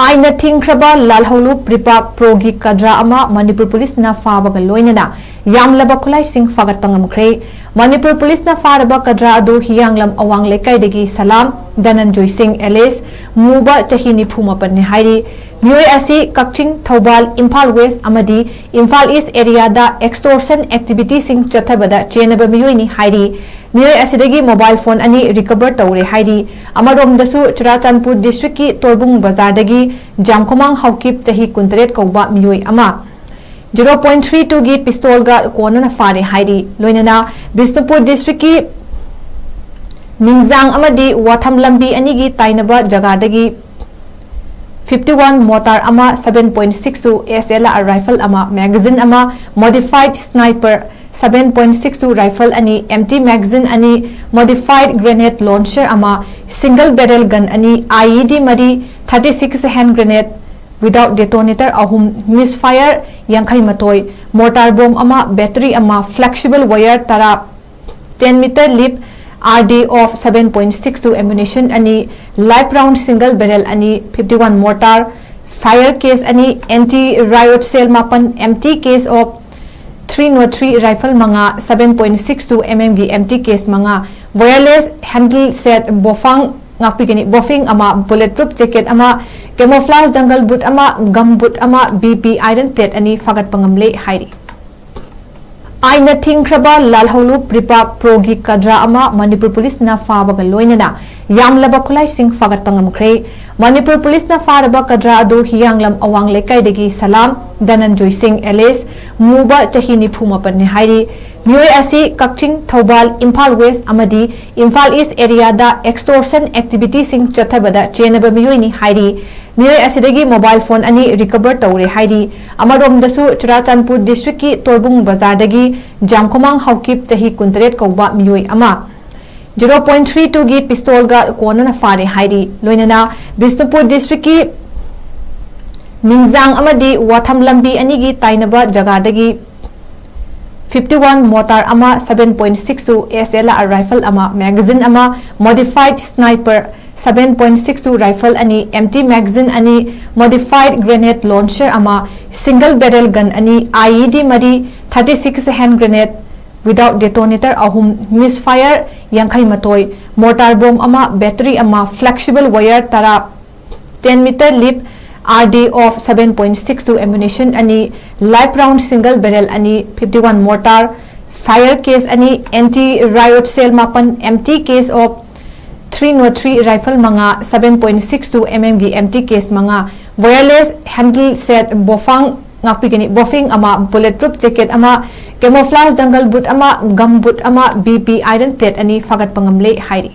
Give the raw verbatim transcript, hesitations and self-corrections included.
ꯑꯥꯏꯟꯅ ꯊꯤꯡꯈ꯭ꯔꯕ ꯂꯥꯜꯍꯧꯂꯨꯞ ꯔꯤꯄꯥꯛ ꯄ꯭ꯔꯣꯒꯤ ꯀꯗ꯭ꯔꯥ ꯑꯃ ꯃꯅꯤꯄꯨꯔ ꯄꯨꯂꯤꯁꯅ ꯐꯥꯕꯒ ꯂꯣꯏꯅꯅ ꯌꯥꯝꯂꯕ ꯈꯨꯠꯂꯥꯏꯁꯤꯡ ꯐꯥꯒꯠꯄ ꯉꯝꯈ꯭ꯔꯦ꯫ ꯃꯅꯤꯄꯨꯔ ꯄꯨꯂꯤꯁꯅ ꯐꯥꯔꯕ ꯀꯗ꯭ꯔꯥ ꯑꯗꯨ ꯍꯤꯌꯥꯡꯂꯝ ꯑꯋꯥꯡ ꯂꯩꯀꯥꯏꯗꯒꯤ ꯁꯂꯥꯝ ꯙꯅꯟꯖꯣꯏ ꯁꯤꯡ alias ꯃꯨꯕ, ꯆꯍꯤ ꯅꯤꯐꯨ ꯃꯥꯄꯟꯅꯤ ꯍꯥꯏꯔꯤ꯫ ꯃꯤꯑꯣꯏ ꯑꯁꯤ ꯀꯛꯆꯤꯡ, ꯊꯧꯕꯥꯜ, ꯏꯝꯐꯥꯜ ꯋꯦꯁ ꯑꯃꯗꯤ ꯏꯝꯐꯥꯜ ꯏꯁ ꯑꯦꯔꯤꯌꯥꯗ extortion activityꯁꯤꯡ ꯆꯠꯊꯕꯗ ꯆꯦꯟꯅꯕ ꯃꯤꯑꯣꯏꯅꯤ ꯍꯥꯏꯔꯤ꯫ ꯃꯤꯑꯣꯏ ꯑꯁꯤꯗꯒꯤ mobile phone ꯑꯅꯤ recover ꯇꯧꯔꯦ ꯍꯥꯏꯔꯤ꯫ ꯑꯃꯔꯣꯝꯗꯁꯨ ꯆꯨꯔꯥꯆꯥꯟꯄꯨꯔ districtꯀꯤ ꯇꯣꯔꯕꯨꯡ ꯕꯖꯥꯔꯗꯒꯤ ꯖꯥꯝꯈꯣꯃꯥꯡ ꯍꯥꯎꯀꯤꯞ, ꯆꯍꯤ ꯀꯨꯟꯇꯔꯦꯠ ꯀꯧꯕ ꯃꯤꯑꯣꯏ ꯑꯃ zero point three twoꯒꯤ pistolꯒ ꯀꯣꯟꯅꯅ ꯐꯥꯔꯦ ꯍꯥꯏꯔꯤ꯫ ꯂꯣꯏꯅꯅ ꯕꯤꯁꯅꯨꯄꯨꯔ districtꯀꯤ ꯅꯤꯡꯖꯥꯡ ꯑꯃꯗꯤ ꯋꯥꯊꯝ ꯂꯝꯕꯤ ꯑꯅꯤꯒꯤ ꯇꯥꯏꯅꯕ ꯖꯒꯥꯗꯒꯤ fifty one mortar ꯑꯃ, seven point six two SLR rifle ꯑꯃ, magazine ꯑꯃ, modified sniper seven point six two rifle ꯑꯅꯤ, empty magazine ꯑꯅꯤ, modified grenade launcher ꯑꯃ, single barrel gun ꯑꯅꯤ, IED ꯃꯔꯤ, thirty six hand grenade without detonator ꯑꯍꯨꯝ, misfire ꯌꯥꯡꯈꯩ ꯃꯥꯊꯣꯏ, mortar bomb ꯑꯃ, battery ꯑꯃ, flexible wire ꯇꯔꯥ, ten meter lip RD of seven point six two ammunition ꯑꯅꯤ, live round single barrel ꯑꯅꯤ, fifty one mortar, fire case ꯑꯅꯤ, anti riot shell ꯃꯥꯄꯟ, empty case of three oh three rifle ꯃꯉꯥ, seven point six two mmꯒꯤ empty case ꯃꯉꯥ, wireless handle set ꯕꯣꯐꯥꯡ ꯉꯥꯛꯄꯤꯒꯅꯤ, ꯕꯣꯐꯤꯡ ꯑꯃ, bullet proof jacket ꯑꯃ, camouflage jungle boot ꯑꯃ, gum boot ꯑꯃ, BP iron plate ꯑꯅꯤ ꯐꯥꯒꯠꯄ ꯉꯝꯂꯦ ꯍꯥꯏꯔꯤ꯫ ꯑꯥꯏꯟꯅ ꯊꯤꯡꯈ꯭ꯔꯕ ꯂꯥꯜꯍꯧꯂꯨꯞ ꯔꯤꯄꯥꯛ ꯄ꯭ꯔꯣꯒꯤ ꯀꯗ꯭ꯔꯥ ꯑꯃ ꯃꯅꯤꯄꯨꯔ ꯄꯨꯂꯤꯁꯅ ꯐꯥꯕꯒ ꯂꯣꯏꯅꯅ ꯌꯥꯝꯂꯕ ꯈꯨꯠꯂꯥꯏꯁꯤꯡ ꯐꯥꯒꯠꯄ ꯉꯝꯈ꯭ꯔꯦ꯫ ꯃꯅꯤꯄꯨꯔ ꯄꯨꯂꯤꯁꯅ ꯐꯥꯔꯕ ꯀꯗ꯭ꯔꯥ ꯑꯗꯨ ꯍꯤꯌꯥꯡꯂꯝ ꯑꯋꯥꯡ ꯂꯩꯀꯥꯏꯗꯒꯤ ꯁꯂꯥꯝ ꯙꯅꯟꯖꯣꯏ ꯁꯤꯡ alias ꯃꯨꯕ, ꯆꯍꯤ ꯅꯤꯐꯨ ꯃꯥꯄꯟꯅꯤ ꯍꯥꯏꯔꯤ꯫ ꯃꯤꯑꯣꯏ ꯑꯁꯤ ꯀꯛꯆꯤꯡ, ꯊꯧꯕꯥꯜ, ꯏꯝꯐꯥꯜ ꯋꯦꯁ ꯑꯃꯗꯤ ꯏꯝꯐꯥꯜ ꯏꯁ ꯑꯦꯔꯤꯌꯥꯗ extortion activityꯁꯤꯡ ꯆꯠꯊꯕꯗ ꯆꯦꯟꯅꯕ ꯃꯤꯑꯣꯏꯅꯤ ꯍꯥꯏꯔꯤ꯫ ꯃꯤꯑꯣꯏ ꯑꯁꯤꯗꯒꯤ mobile phone ꯑꯅꯤ recover ꯇꯧꯔꯦ ꯍꯥꯏꯔꯤ꯫ ꯑꯃꯔꯣꯝꯗꯁꯨ ꯆꯨꯔꯥꯆꯥꯟꯄꯨꯔ districtꯀꯤ ꯇꯣꯔꯕꯨꯡ ꯕꯖꯥꯔꯗꯒꯤ ꯖꯥꯝꯈꯣꯃꯥꯡ ꯍꯥꯎꯀꯤꯞ, ꯆꯍꯤ ꯀꯨꯟꯇꯔꯦꯠ ꯀꯧꯕ ꯃꯤꯑꯣꯏ ꯑꯃ zero point three twoꯒꯤ pistolꯒ ꯀꯣꯟꯅꯅ ꯐꯥꯔꯦ ꯍꯥꯏꯔꯤ꯫ ꯂꯣꯏꯅꯅ ꯕꯤꯁꯅꯨꯄꯨꯔ districtꯀꯤ ꯅꯤꯡꯖꯥꯡ ꯑꯃꯗꯤ ꯋꯥꯊꯝ ꯂꯝꯕꯤ ꯑꯅꯤꯒꯤ ꯇꯥꯏꯅꯕ ꯖꯒꯥꯗꯒꯤ fifty one mortar ꯑꯃ, seven point six two SLR rifle ꯑꯃ, magazine ꯑꯃ, modified sniper seven point six two rifle ꯑꯅꯤ, empty magazine ꯑꯅꯤ, modified grenade launcher ꯑꯃ, single barrel gun ꯑꯅꯤ, I E D ꯃꯔꯤ, thirty six hand grenade without detonator ꯑꯍꯨꯝ, misfire ꯌꯥꯡꯈꯩ ꯃꯥꯊꯣꯏ, mortar bomb ꯑꯃ, battery ꯑꯃ, flexible wire ꯇꯔꯥ, ten meter leap, R D of seven point six two ammunition ꯑꯅꯤ, live round single barrel ꯑꯅꯤ, fifty one mortar, fire case ꯑꯅꯤ, anti riot shell ꯃꯥꯄꯟ, empty case of three oh three rifle ꯃꯉꯥ, seven point six two M M ꯒꯤ empty case ꯃꯉꯥ, wireless handle set ꯕꯣꯐꯥꯡ ꯉꯥꯛꯄꯤꯒꯅꯤ, ꯕꯣꯐꯤꯡ ꯑꯃ, bullet proof jacket ꯑꯃ, camouflage jungle boot ꯑꯃ, gum boot ꯑꯃ, B P iron plate ꯑꯅꯤ ꯐꯥꯒꯠꯄ ꯉꯝꯂꯦ ꯍꯥꯏꯔꯤ꯫